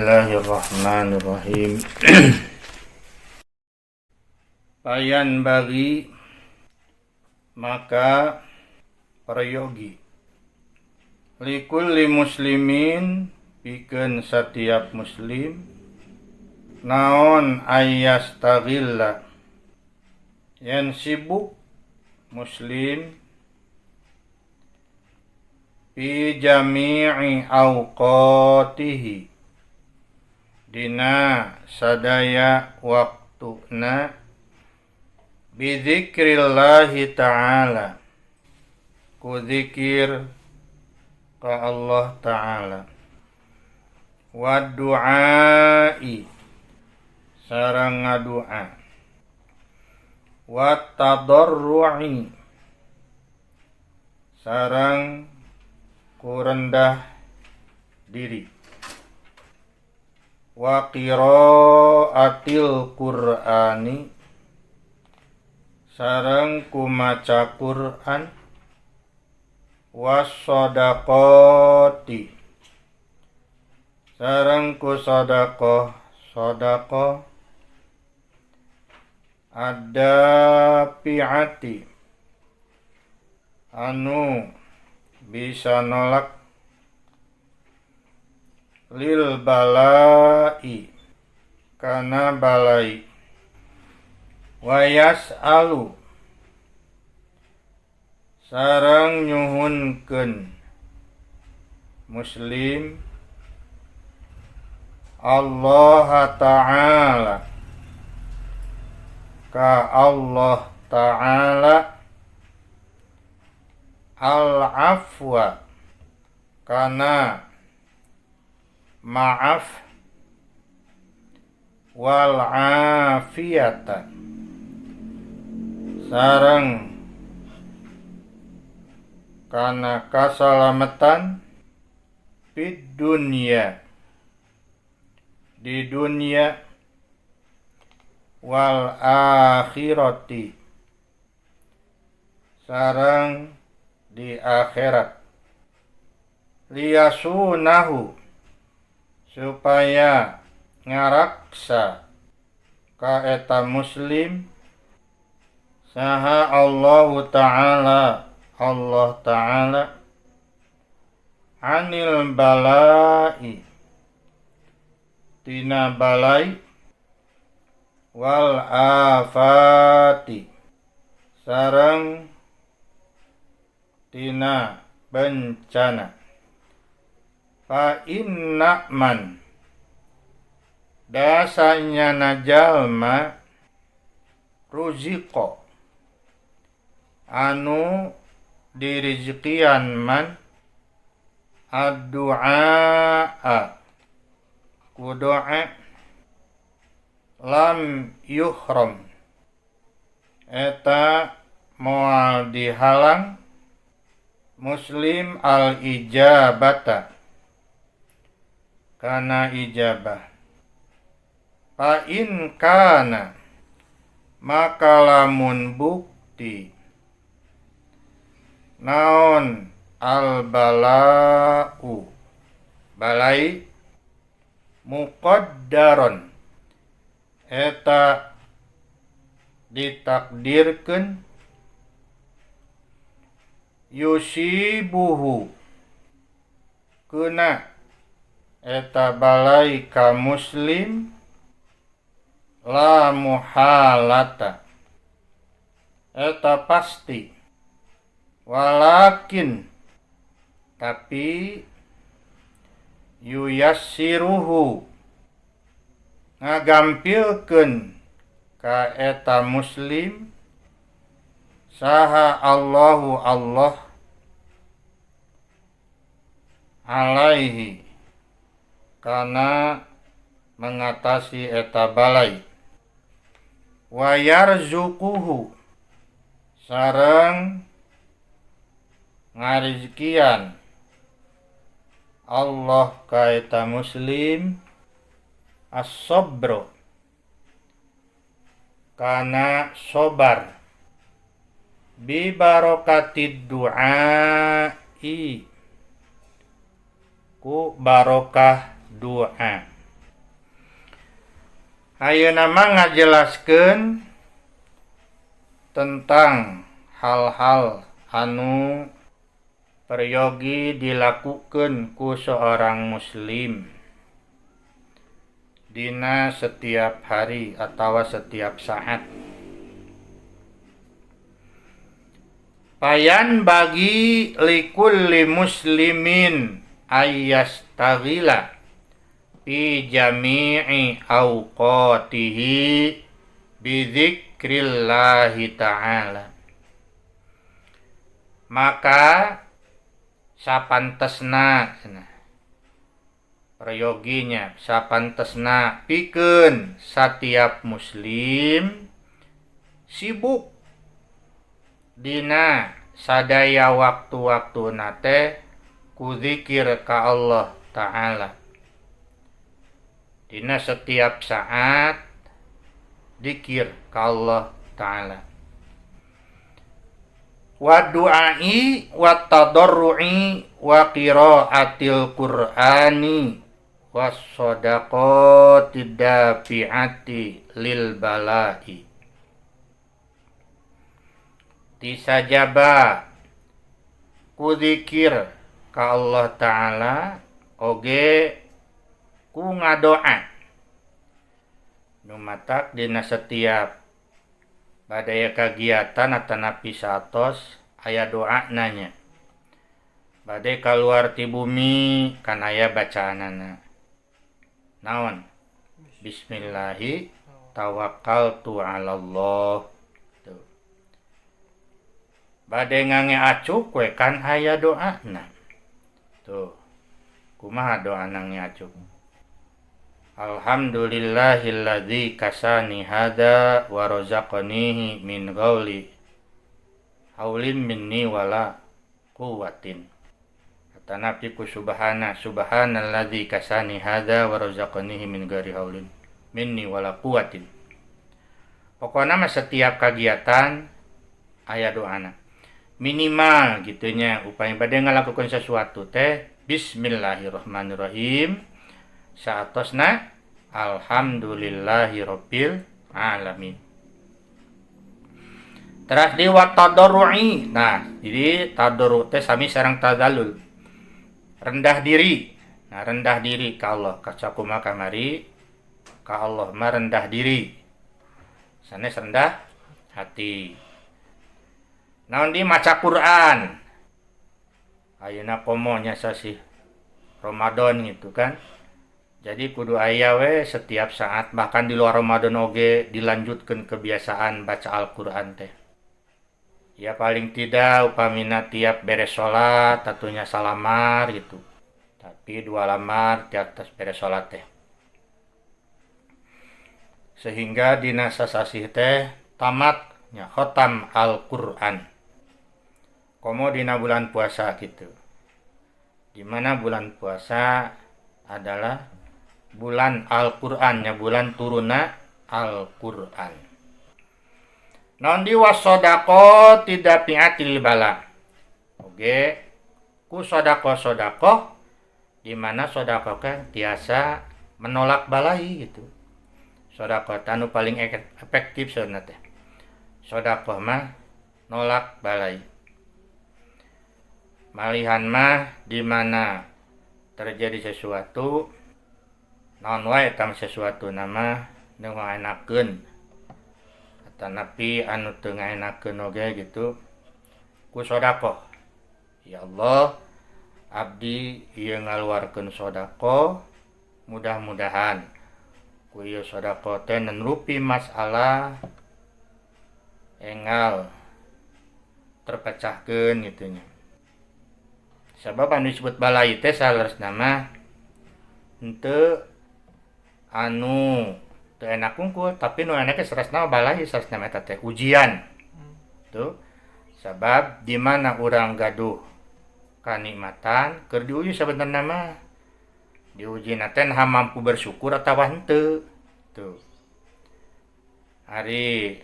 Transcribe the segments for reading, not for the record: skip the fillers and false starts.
Bismillahirrahmanirrahim. Fayanbaghi, maka peryogi, likulli muslimin, pikeun setiap muslim, naon, ayyastaghilla, yen sibuk muslim, fi jami'i awqatihi, dina sadaya waktuna, bidzikrillahi ta'ala, ku zikir ka Allah ta'ala, wa du'ai, sareng ngadua, wa tadarru'i, sareng ku rendah diri, wa qiraatil qur'ani, sareng ku maca Quran, was sadaqati, sareng ku sadaqah sadaqah, addafi'ati, anu bisa nolak, lil balai, kana balai, wayas'alu, sareng nyuhunkeun muslim, Allah ta'ala, ka Allah ta'ala, al afwa, kana maaf, wal afiyata, sareng kana kasalamatan, fid dunya, di dunia, wal akhirati, sareng di akhirat, liyasunahu, supaya ngaraksa ka eta muslim saha Allahu ta'ala, Allah ta'ala, anil balai, tina balai, wal afati, sareng tina bencana. Fa inna man, dasanyana jalma, ruziqa, anu dirizkian, man addu'a, ku doa, lam yuhram, eta moal dihalang muslim, al ijabata, kana ijabah. Fa in kana, maka lamun bukti, naon, al bala'u, balai, muqaddaron, eta ditakdirkeun, yusibuhu, kena eta balai ka muslim, la muhalata, eta pasti, walakin, tapi, yuyassiruhu, ngagampilkeun ka eta muslim saha Allahu, Allah, alaihi, kana mengatasi eta balai, wa yarzuquhu, sareng ngarizkian Allah ka eta muslim, as-sabra, kana sobar, bi barokatid du'ai, ku barokah doa. Ayeuna mah ngajelaskeun tentang hal-hal anu peryogi dilakukan ku seorang muslim dina setiap hari atau setiap saat. Payan bagi likulli muslimin ayyastaghila fi jami'i awqatihi bidzikrillahi ta'ala. Maka sapantesna peryoginya sapantesna pikeun satiap muslim sibuk dina sadaya waktu-waktuna teh ku zikir ka Allah Ta'ala. Dina setiap saat dikir ka Allah Ta'ala. Wa du'ai wa tadarru'i wa qira'atil Qur'ani was sadaqati dafi'ati lil bala'i. Tisajaba ku zikir ka Allah Ta'ala oge ku ngadoa nu matak dina setiap badaya kagiatan atanapi satos aya doa nanya. Bade kaluar ti bumi kan aya bacaanana. Naon? Bismillahi tawakkaltu 'alallah. Tuh. Bade ngange acuk we kan aya doana. Tuh. Kumaha doana ngange acuk? Alhamdulillahilladzi kasani hada wa razaqanihi min ghauli haulin minni wala quwwatin. Atanapi ku subhana subhanalladzi kasani hada wa razaqanihi min ghairi haulin minni wala quwwatin. Pokona mah setiap kagiatan aya doana. Minimal gitunya upaya bade ngalakukeun sesuatu teh bismillahirrahmanirrahim. Saatosna alhamdulillahirabbil alamin. Teras di wa tadarru'i. Nah, jadi tadarru teh sami sareng tadallul. Rendah diri. Nah, rendah diri ka Allah. Kasakumaha kamari ka Allah mah rendah diri. Sanes rendah hati. Naon di maca Quran. Ayeuna komo nya sasih Ramadan gitu kan. Jadi kudu aya we setiap saat, bahkan di luar Ramadan oge dilanjutkan kebiasaan baca Al-Qur'an teh. Ya paling tidak upamina tiap beres salat tatunya salamar gitu. Tapi dua lamar tiap tos beres salat teh. Sehingga dina sasasih teh tamat nya khotam Al-Qur'an. Komo dina bulan puasa gitu. Di mana bulan puasa adalah bulan Al-Qur'an, nya bulan turunna Al-Qur'an. Naon di wasodaqo tidak piatil bala. Oge ku sodaqo-sodaqo di mana sodaqo kan tiasa menolak balai gitu. Sodaqo tanu paling efektif sebenarnya teh. Sodaqo mah nolak balai. Malihan mah di mana terjadi sesuatu naon wae tam sesuatu nama nu ngaenakeun atanapi anu teu ngaenakeun oge gitu ku sedekah. Ya Allah, abdi ieu ngaluarkeun sedekah, mudah-mudahan ku ieu sedekah teh nerupi masalah enggal terpecahkeun gitu nya. Sabab anu disebut balai teh saleresna mah henteu anu teu enak kungkul, tapi nu enak saleresna balai, saleresna eta teh ujian. Tuh. Sabab di mana urang gaduh kanikmatan keur diuji sabenerna mah. Diuji na teh naha mampu bersyukur atawa henteu. Tuh. Ari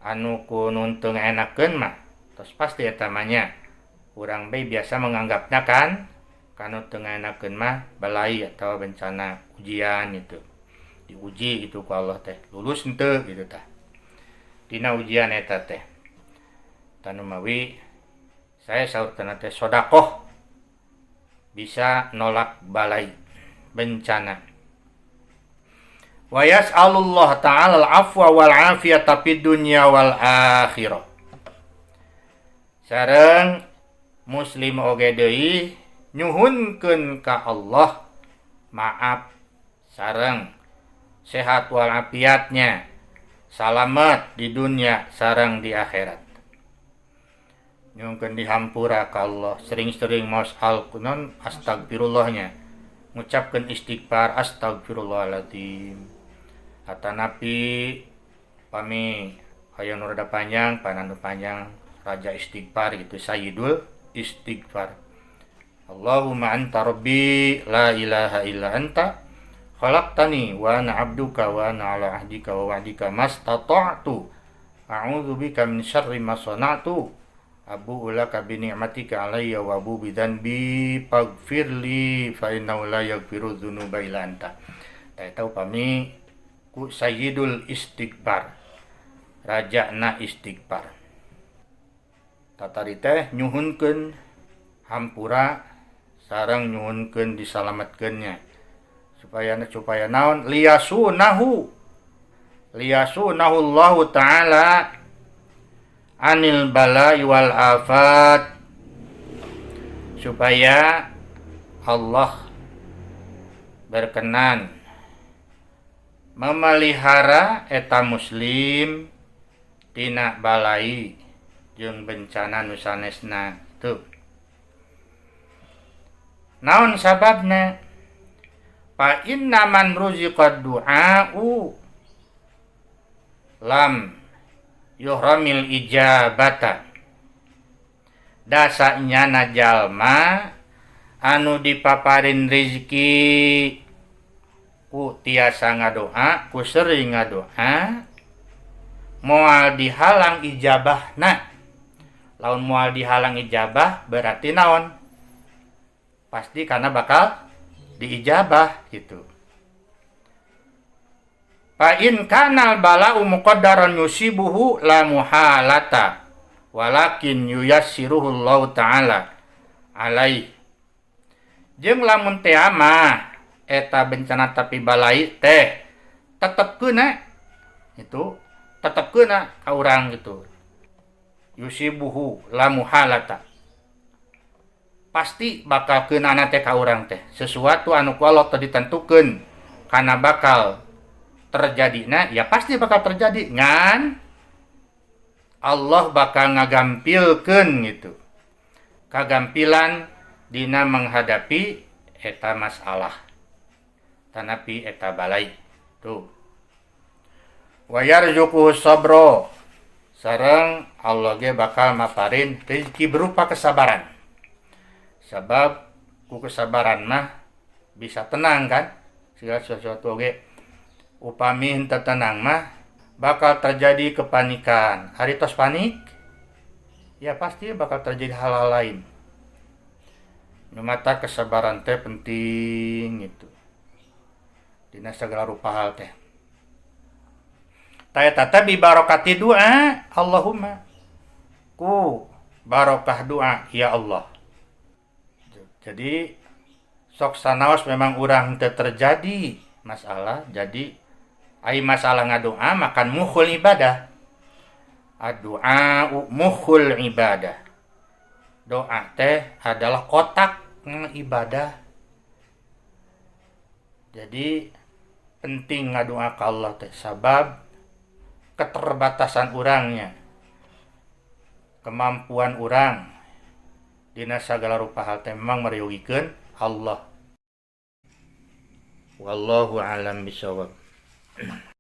anu ku nu teu ngaenakeun mah tos pasti eta mah nya. Urang bae biasa menganggapnya kan kanu teu ngaenakeun mah balai atau bencana ujian gitu. Diuji gitu ku Allah teh, lulus henteu gitu tah dina ujian eta teh. Tah, nu mawi saya saurkeun teh, sodakoh bisa nolak balai bencana. Wa yas'alullah ta'ala al-afwa wal afiyata fid dunya wal akhirah. Sareng muslim oge deui nyuhunkeun ka Allah maaf sareng sehat walafiatnya, salamet di dunia sareng di akhirat. Nyuhunkeun dihampura ka Allah, sering-sering maos al-Qur'an, astagfirullahnya, ngucapkeun istighfar, astagfirullahaladzim. Atanapi pami aya nu rada panjang, pananu panjang, raja istighfar gitu, sayyidul istighfar. Allahumma anta rabbi, la ilaha illa anta, khalaqtani wa ana abduka, wa ana ala ahdika wa wa'dika mastata'tu, a'udzu bika min syarri ma sana'tu, abu'u laka bi ni'matika alayya wa abu bi dzanbi, faghfirli fa innahu la yaghfiru dzunuba illa anta. Tah, eta upami ku sayyidul istighfar, rajana istighfar. Tatadi teh nyuhunkeun hampura sareng nyuhunkeun disalametkeunnya supaya supaya naon, liyasunahu liyasunahu Allah taala anil bala'i wal afat, supaya Allah berkenan memelihara eta muslim tina balai jeung bencana nu sanesna. Tuh, naon sababna? Fa inna man ruziqa du'a'u lam yuhramil ijabata. Dasanya jalma anu dipaparin rizki ku tiasa ngadoa, ku sering ngadoa, moal dihalang ijabahna. Lamun moal dihalang ijabah berarti naon? Pasti karena bakal diijabah gitu. Fa in kanal bala'u muqaddaran yusibuhu la muhalata, walakin yuyassiruhu Allah taala alaih. Jeung lamun teh mah eta bencana, tapi balai teh tetep kena, itu tetep kena ka urang gitu. Yusibuhu la muhalata, pasti bakal kena teh ka urang teh sesuatu anu ku Allah teh ditentukeun karena bakal terjadi. Nah, ya pasti bakal terjadi, ngan Allah bakal ngagampilkeun gitu, kagampilan dina menghadapi eta masalah tanapi eta balai tuh. Wa yarzuquhu sabro, sareng Allah ge bakal maparin rezeki berupa kesabaran, sabab ku kesabaran mah bisa tenang kan segala sesuatu oge. Upami henteu tenang mah bakal terjadi kepanikan. Ari tos panik ya pasti bakal terjadi hal-hal lain. Mata kesabaran teh penting gitu dina segala rupa hal teh. Tah, eta teh bi barokati doa Allahumma, ku barokah doa ya Allah. Jadi sok sanaos memang urang teh terjadi masalah, jadi ai masalah ngadoa makan mukhul ibadah. Doa mukhul ibadah, doa teh adalah otak ibadah. Jadi penting ngadoa ke Allah teh, sabab keterbatasan orangnya, kemampuan orang dina segala rupa hal teh memang meryogikeun Allah. Wallahu alam bisawab.